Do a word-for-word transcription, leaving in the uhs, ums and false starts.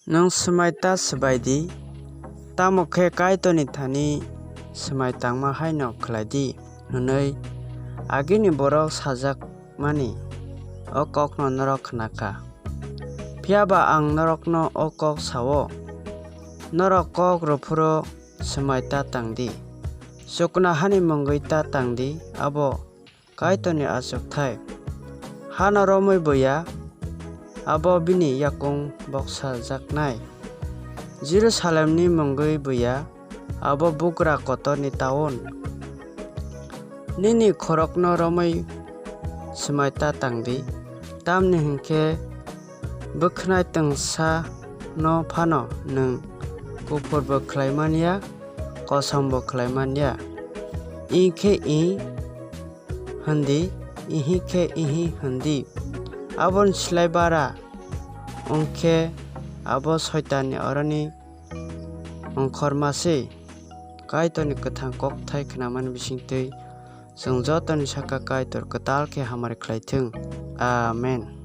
Nwng swmai ta swbai di, tamo khe Kaitorni thani swmai tangma hai'-no khlai di, hwnwi agini borok sajakmani o kókno norok khna kha. Phiya ba ang norokno o kók sa-o, norok kók rw phuru swmai ta tang di, chuknohani mungwi ta tang di, abo Kaitorni achukthai. Hano romwi bo ya, abo bini yakung boksajaknai; Jerusalemni mungwi bo ya, abo bugra kotorni taun. Nini khorokno romwi swmai ta tang di, tamni hwn khe bwkhnai twngsano phano nwng kuphurbo khlai man ya, kosombo khlai man ya. Ee khe ‘Ee’ hwn di, ‘Ihi’ khe ‘Ihi’ hwn di, aboni slái bára wng khe abo Soitanni aroni ongkhorma se. Kaitorni kwthang kókthai khnamani bising twi chwng jotoni saka Kaitor kwtal khe hamari khlai thung. Amen.